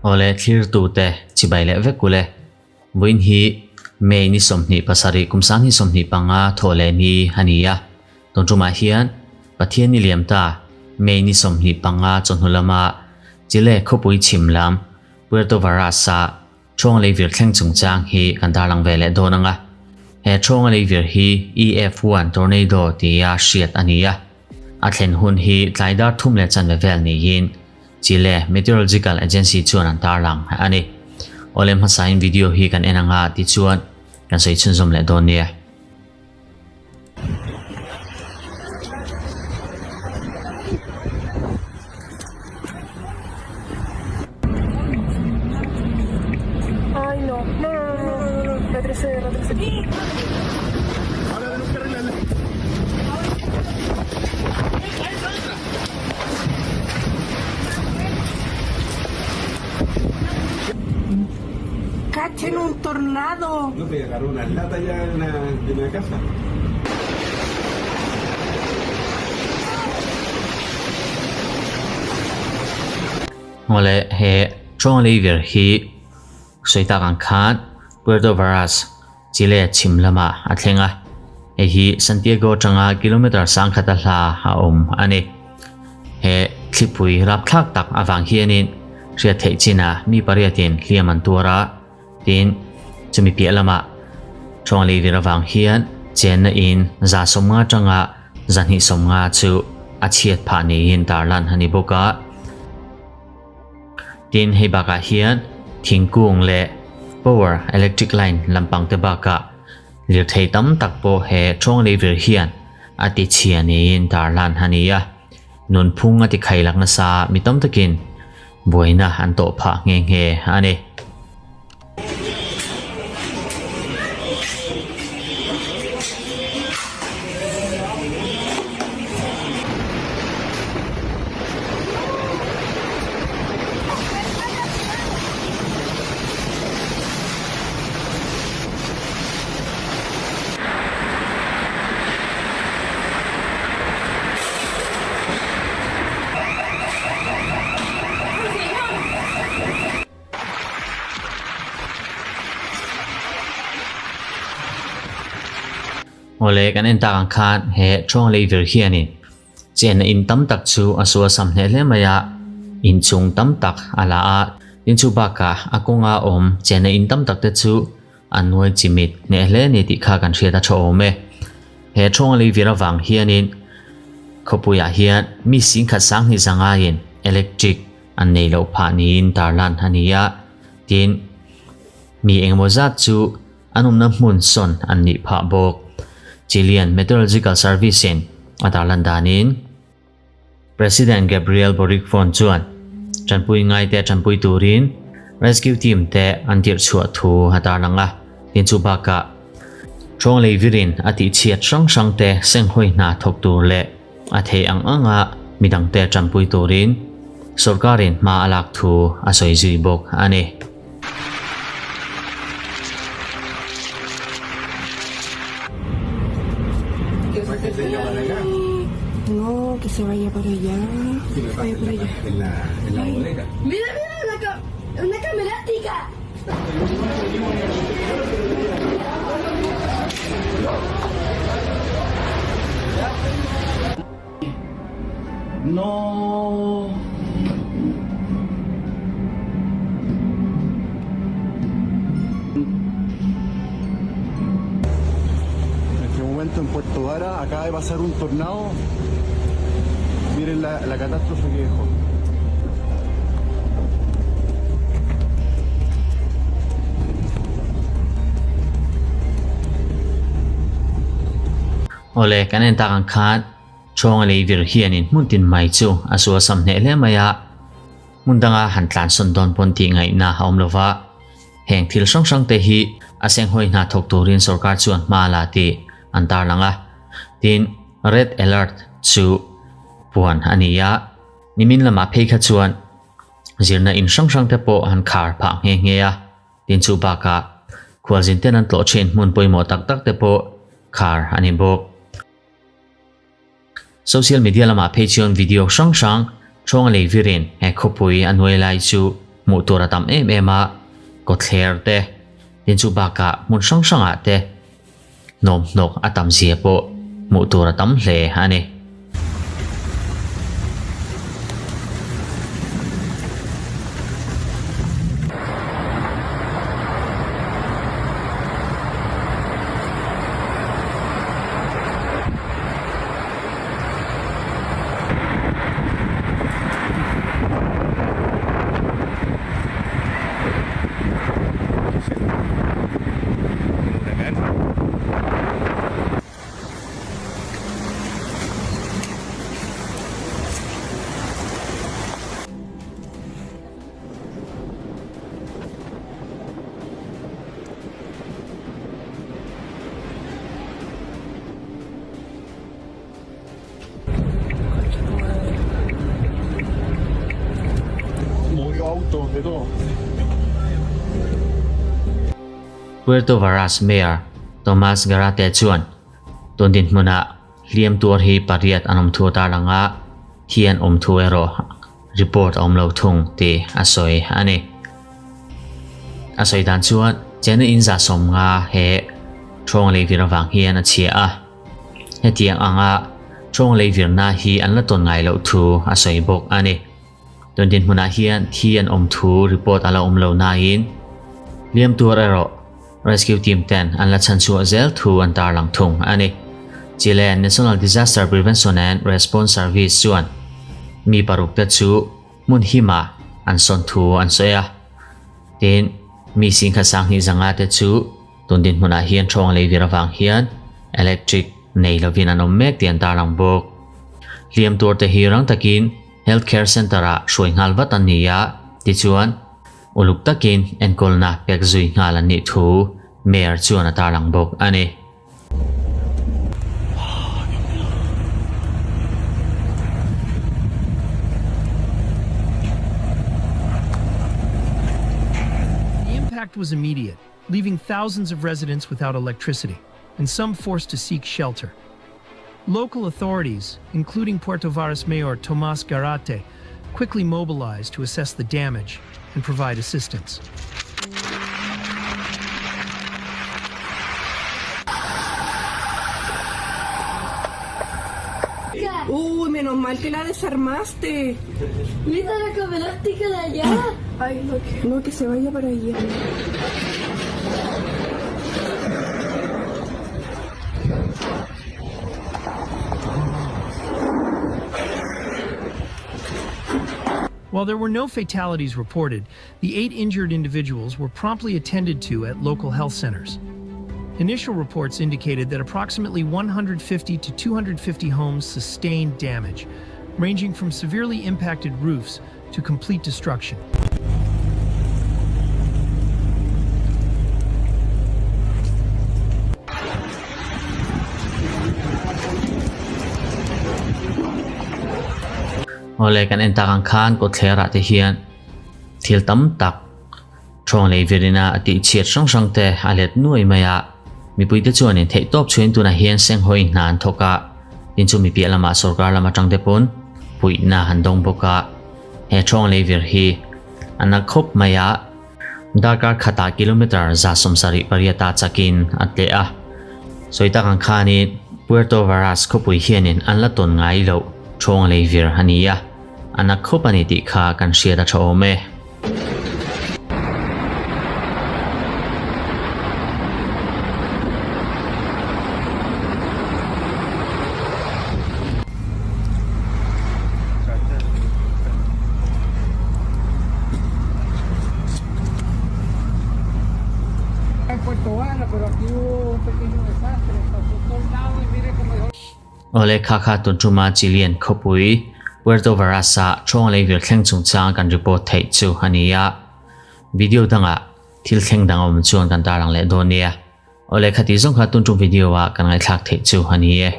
Awle thlirtute chibai leh vek ule. Vawiin hi May ni 27 kum 2025 thawh leh ni a ni a. Tun tumah hian Pathian ni liam ta May ni 25 chawhnu lama Chile khawpui chhim lam Puerto Varas-a Ṭhawnga leivir thleng chungchang hi kan tarlang ve leh dawn ang a. He ṭhawnga leivir hi EF1 Tornado tia hriat a ni a. A thlen hun hi tlai dar thum leh chanve vel niin Chile Meteorological Agency chuan an tarlang a ni. Awle hmasain video hi kan en anga tichuan kan sawi chhunzawm leh dawn nia. Ay, no. No, no, no, no, no, no. Retrocede, retrocede. ¡Cachen un tornado! No te agarró una lata ya en la, en la casa. Ngawle he Chong Lever hi sawi tak ang khan Puerto Varas, Chile chhim lamah a thleng a. Hei hi Santiago atanga kilometre sangkhata hla a awm a ni. He thlipui rapthlak tak avang hianin hriat theih chinah mi pariatin hliam an tuar a, tin chumi piah lamah Ṭhawnglivir avang hian chenna in 150 atanga 250 chu a chhiat phah niin tarlan a ni bawk a. Tin hei bakah hian thingkung leh power electric line lampang te bakah lirthei tam tak pawh he Ṭhawnglivir hian a ti chhia niin tarlan a ni a. Nunphung a ti khailak nasa mi tam takin buaina an tawh phah nghe nghe a ni. Awle kan en tak ang khan he Ṭhawng lei vir hianin chenna in tam tak chu a sual sam hneh hle mai a, inchung tam tak a la a, tin chu bakah a kawnga awm chenna in tam tak te chu A nuai chimit hneh hle ni tih kha kan hriat a tha awm e. He Ṭhawnga lei vir avang hianin khawpuiah hian mi singkhat sanghnih zangaiin electric an nei loh phah niin tarlan a ni a, tin mi engemaw zat chu an awmna hmun sawn an nih phah bawk. Chilean Meteorological Service-in a tarlan danin, President Gabriel Boric phone chuan tanpui ngaite tanpui turin rescue team te an tirh chhuah thu a tarlang a, tin chu bakah Ṭhawng lei virin a tihchhiat hrang hrang te senghawi hna thawk tur leh a thei ang anga midangte tanpui turin sorkarin hma a lak thu a sawi zui bawk a ni. No, que se vaya para allá. Que se vaya para allá. En la, en la bodega. Mira, mira, una, ca una camerática. No. En este momento en Puerto Vara acaba de pasar un tornado. Miren la, la catástrofe que dejó. Awle, kan en tak ang khan Chawnga lei vir hianin hmun tin mai chu a sual sam hneh hle mai a, hmun danga han tlan sawn dawn pawn tih ngaihna a awm lova. Heng thil hrang hrang te hi a senghawi hna thawk turin sorkar chuan hma la tih an tarlang a. Tin, Red Alert chu puan a ni a, nimin lamah phei kha chuan zirna in hrang hrang te pawh han khar phah nghe nghe a. Tin chu bakah khualzin ten an tlawh thin hmun pawimawh tak tak te pawh khar a ni bawk. Social media lamah phei chuan video hrang hrang Ṭhawng lei virin he khawpui a nuai lai chu hmuh tur a tam em em a, kawtthler te, tin chu bakah hmun hrang hrangah te hnawmhnawk a tam zia pawh hmuh tur a tam hle a ni. Puerto Varas Mayor Tomas Garate chuan tun dinhmunah hliam tuar hi pariat an awm thu a tarlang a, thi an awm thu erawh report a awm lo thung tih a sawi a ni. A sawi dan chuan Chennai in 150 he ṭhawng lei vir avang hian a chhia a. Hetiang anga ṭawng lei virna hi an la tawn ngai loh thu a sawi bawk a ni. Tun dinhmunah hian thi an awm thu report a la awm lo nain hliam tuar erawh rescue team ten an la chhanchhuah zel thu an tarlang thung a ni. Chile National Disaster Prevention and Response Service chuan mi paruk te chu hmun hima an sawn thu an sawi a. Tin, mi singkhat sanghnih zanga te chu Tun dinhmunah hian ṭhawng lei vir avang hian electric nei lovin an awm mek tih an tarlang bawk. Hliam tur te hi rang takin Health Care Centre ah hruai nghal vat an ni a, tichuan uluk takin enkawlna pek zui nghal an nih thu Mayor chuan a tarlang bawk a ni. The impact was immediate. Leaving thousands of residents without electricity and some forced to seek shelter. Local authorities, including Puerto Varas Mayor Tomas Garate, quickly mobilized to assess the damage and provide assistance. Uy, menos mal que la desarmaste. Mira la cama elástica de allá. Ay, no, que, no, que se vaya para allá. While there were no fatalities reported, the eight injured individuals were promptly attended to at local health centers. Initial reports indicated that approximately 150 to 250 homes sustained damage, ranging from severely impacted roofs to complete destruction. Awle kan en tak ang khan kawtthler ah te hian thil tam tak Ṭhawng lei virina a tih chhiat hrang hrang te a let nuai mai a, mipuite chuanin theihtawp chhuin tunah hian senghawi hna an thawk a, tin chu mi piah lamah sorkar lam atang te pawn puihna an dawng bawk a, he ṭhawng lei vir hi a na khawp mai a, darkar khatah kilometre 78 ah chakin a tleh a, sawi tak ang khanin Puerto Varas khawpui hianin an la tawn ngai loh ṭhawng lei vir a ni a, a na khawp a ni tih kha kan hriat a ṭha awm e. Awle kha kha tun tuma Chilean khawpui Puerto Varas-a ṭhawng lei vir thleng chungchang kan report theih chu a ni a. Video dangah thil thleng dang awm chuan kan tarlang leh dawn nia. Awle khati zawng kha tun tum video-ah kan ngaihthlak theih chu a ni e.